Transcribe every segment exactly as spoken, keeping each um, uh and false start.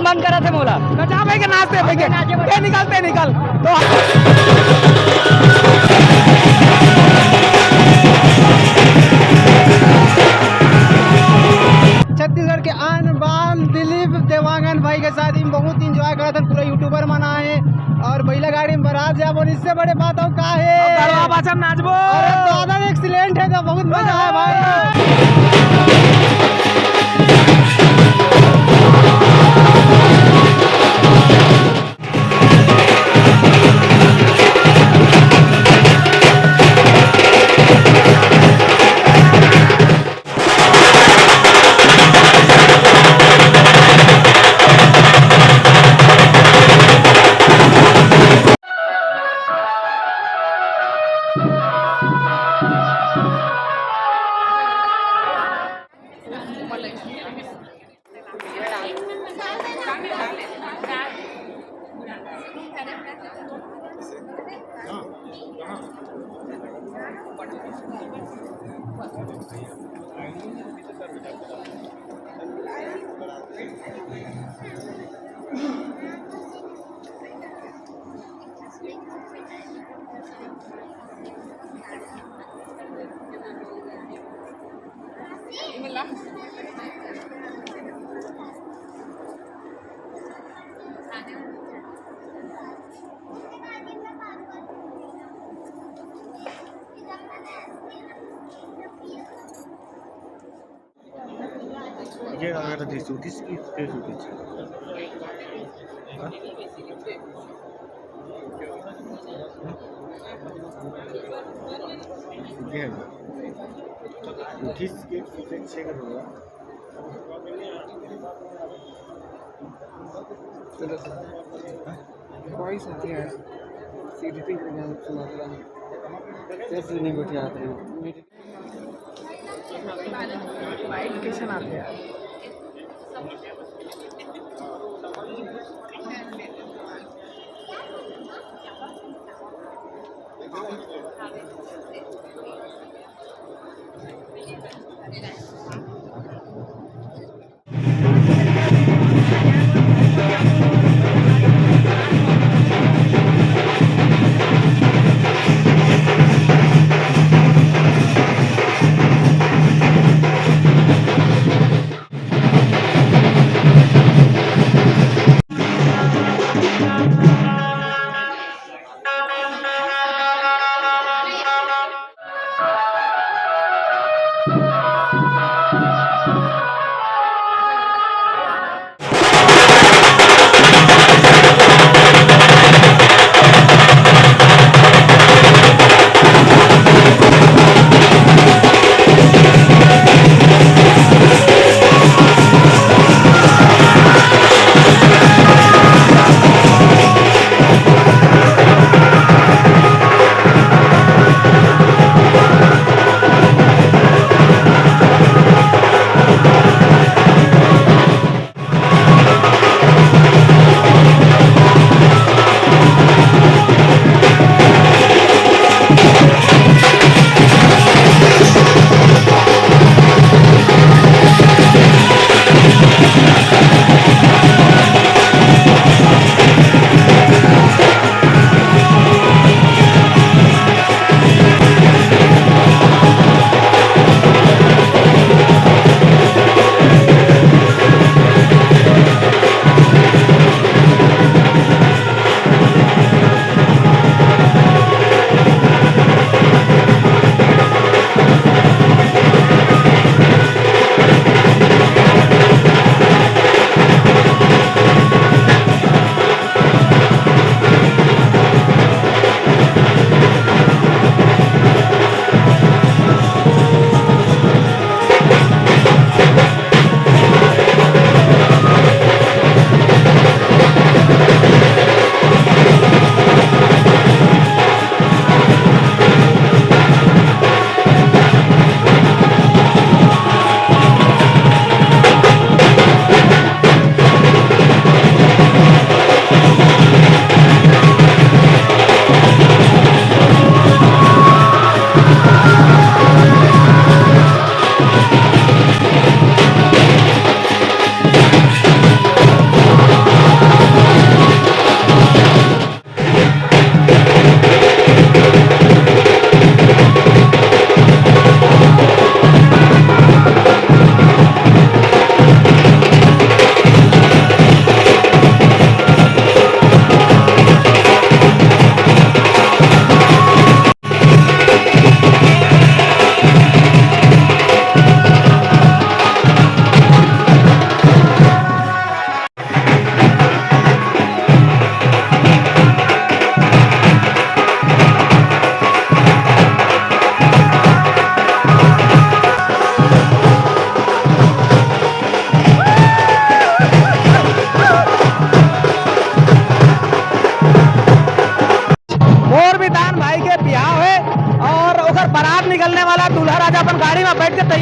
मन करत हे मोला। नचा भाई के नाचते भाई के। ते निकल, ते निकल। तो छत्तीसगढ़ के आन बान दिलीप देवांगन भाई के शादी में बहुत enjoy करत हन, पूरा YouTuber मन आए हे और बैला गाड़ी में बारात जाबो, इससे बड़े बात अउ का हे? गड़वा बाजा में नाचबो। अरे दादा, excellent हे, तो बहुत मजा आए भाई। ये आ रहा था सूतीस की, फिर सूतीस। हाँ? ये है। सूतीस के सूतीस छः का होगा। चलो सर। हाँ? कोई साथी है। सीधी पे करके सुना दे रहा हूँ। जैसे नहीं बैठे आते हैं। कैसे नाते यार?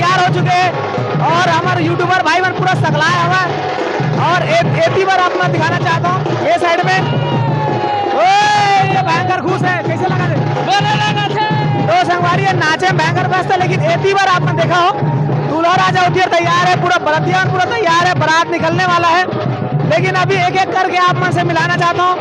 तैयार हो चुके हैं और हमर YouTuber भाई मन पूरा सकलाए हवय। और ए-, एती बर आप मन दिखाना चाहता हूँ, ये side में, ओए, ये भयंकर खुश है, कैसे लगा थे? बने लगा थे। तो संगवारी, ये नाचे में भयंकर व्यस्त है, लेकिन एती बर आप मन देखा हो, दूल्हा राजा उठियर तैयार है, पूरा बरतिया मन पूरा तैयार है, बारात निकलने वाला है। लेकिन अभी एक एक करके आप मन से मिलाना चाहता हूँ।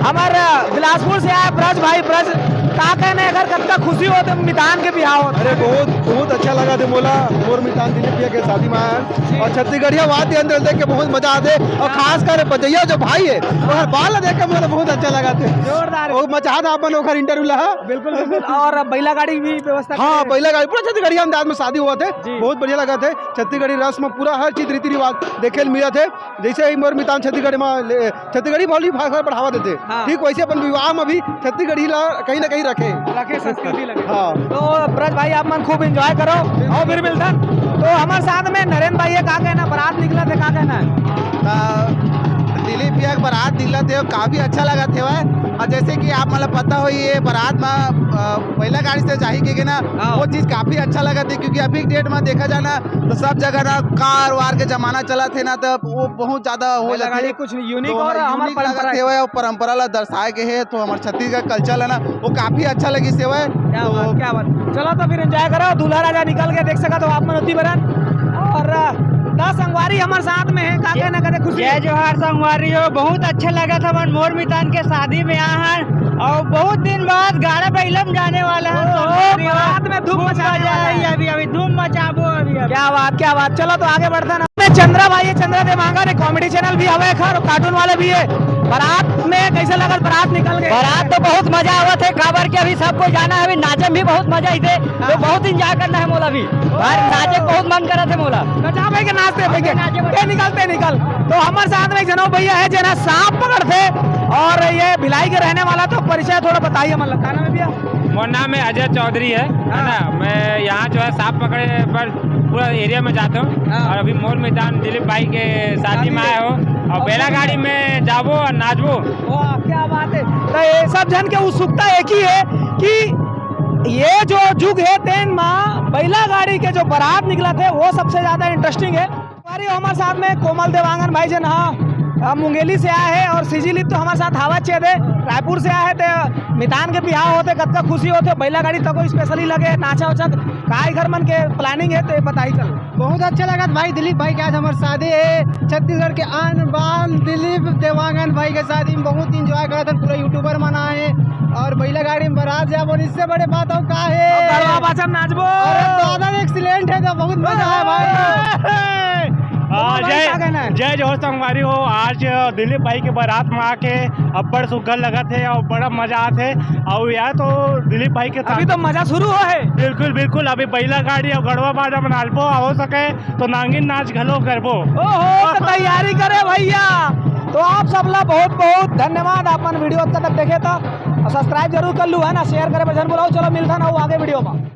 हमर बिलासपुर से आए ब्रज भाई, ब्रज, का कहना है, अगर कतका खुशी होत हे मितान के बिहाव होत? अरे, बहुत, बहुत अच्छा लगा थे मोला, मोर मितान दिलीप भैया के शादी में आए हैं। और छत्तीसगढ़िया वाद्य यंत्र देख के बहुत मजा आते, और खासकर बजैया जो भाई है, ओकर बाल देख के मोला बहुत अच्छा लगा थे। जोरदार। वो मचान अपन ओकर interview ला। बिल्कुल, बिल्कुल। और बैला गाड़ी भी व्यवस्था हाँ, करे। बैला गाड़ी पूरा छत्तीसगढ़िया अंदाज में शादी हुआ थे, जी। बहुत बढ़िया लगा थे। छत्तीसगढ़ी रस्म पूरा हर चीज रीति रिवाज देखे ल मिला थे। जैसे ही मोर मितान छत्तीसगढ़ में ले-, छत्तीसगढ़ी बोली भाषा बढ़ावा देते, हाँ। ठीक वैसे अपन विवाह में भी छत्तीसगढ़ी ला कहीं ना कहीं रखे। रखे, संस्कृति लगे। हाँ। तो ब्रज भाई, आप मन खूब enjoy करो। बिल्कुल। आओ, फिर मिलथन। तो हमर साथ में नरेंद्र भाई है, का कहना, बारात निकला थे, का कहना है? आ, दिलीप भैया के बारात निकला थे, काफी अच्छा लगा थे वह। और जैसे कि आप मतलब पता हो, ये बारात में, आ, बैला गाड़ी से जाही के ना, हाँ। वो चीज काफी अच्छा लगा थे, क्योंकि अभी के date में देखा जाए ना, तो सब जगह ना कार वार के जमाना चला थे ना, तो वो बहुत ज्यादा हो बैला जाथे। गाड़ी कुछ unique तो और हमर unique परंपरा लगत हे। हेवय, अउ परंपरा ला दर्शाए गे हे, तो हमर छत्तीसगढ़ culture ला ना, वो काफी अच्छा लगिस हेवय। क्या तो बात, क्या बात। चलो तो फिर enjoy करो, दूल्हा राजा निकल के देख सकत हो आप मन ओती बरन। और, अ, दस संगवारी हमर साथ में है, का जय, कहना कथे खुशी? जय जोहार संगवारी हो, बहुत अच्छा लगा था मन मोर मितान के शादी में आए हैं, और बहुत दिन बाद गाड़ा बैलम जाने वाला है ओहो, संगवारी हो। बारात में धूम खूब मचाने मजा वाला है। आई अभी, अभी धूम मचाबो अभी, अभी। क्या बात, क्या बात। चलो तो आगे बढ़ते हैं। में चंद्रा भाई है, चंद्रा देवांगन, एक comedy channel भी हवे एखर, cartoon वाले भी है। बारात में कैसे लगल, बारात निकल गए? बारात तो बहुत मजा आवत है, काबर के अभी सब कोई जाना है, अभी नाचे में भी बहुत मजा आई थे, तो हाँ। बहुत enjoy करना है मोला भी। भाई, नाचे के बहुत मन करत है मोला। तो जा भाई के नाचते भाई के। नाचे में ते निकल, ते निकल। तो हमर साथ में एक जनो भैया है, जेना सांप पकड़ते और ये भिलाई के रहने वाला, तो परिचय थोड़ा बताइए, मतलब, का नाम है भैया? मोर नाम है अजय चौधरी है, है हाँ। ना? मैं यहाँ जो है सांप पकड़े पर पूरा area में जाता हूँ। हाँ। और अभी मोर मितान दिलीप भाई के शादी शादी में है। आया हो और और बैला सब गाड़ी में जाबो और नाचबो। वाह, क्या बात है। तो ये सब जन के उत्सुकता एक ही है कि ये जो जुग है तेन मा बैला गाड़ी के जो बारात निकला थे, वो सबसे ज्यादा interesting है। हमारी हमारे साथ में कोमल देवांगन भाई जन, हाँ, अ, मुंगेली से आया है और सीजी लिप तो हमारे साथ हवा छेद है, रायपुर से आया है, ते मितान के बिहाव होते, कतका खुशी होते, बैला गाड़ी तको specially लगे, नाचा उचा, काय घर मन के planning है, तो ये बताई चल। बहुत अच्छा लगा भाई, दिलीप भाई के आज हमारे शादी है, छत्तीसगढ़ के आन बान दिलीप देवांगन भाई के शादी में बहुत enjoy करा था, पूरा YouTuber मन आए हैं और बैला गाड़ी में बारात जाबो, इससे बड़े बात हो का है? अब गड़वा बाजा में नाचबो। अरे दादा, excellent है तो बहुत मजा आया भाई। हाँ, बोलो भाई, जय, का कहना है? जय जोहार संगवारी हो। आज दिलीप भाई के बारात में आके अब्बड़ सुग्घर लगत हे और बड़ा मजा आत हे। और यार तो दिलीप भाई के अभी साथ तो मजा शुरू हो है। बिल्कुल, बिल्कुल। अभी बैला गाड़ी और गड़वा बाजा में नाचबो, हो सके तो नांगिन नाच घलो करबो। ओहो, तो तैयारी करे भैया। तो आप सब ला बहुत बहुत धन्यवाद, आप मन video अंत तक देखे तो subscribe जरूर कर लू, है ना, share करे बर झन भुलाओ। चलो मिलथन अउ आगे video में।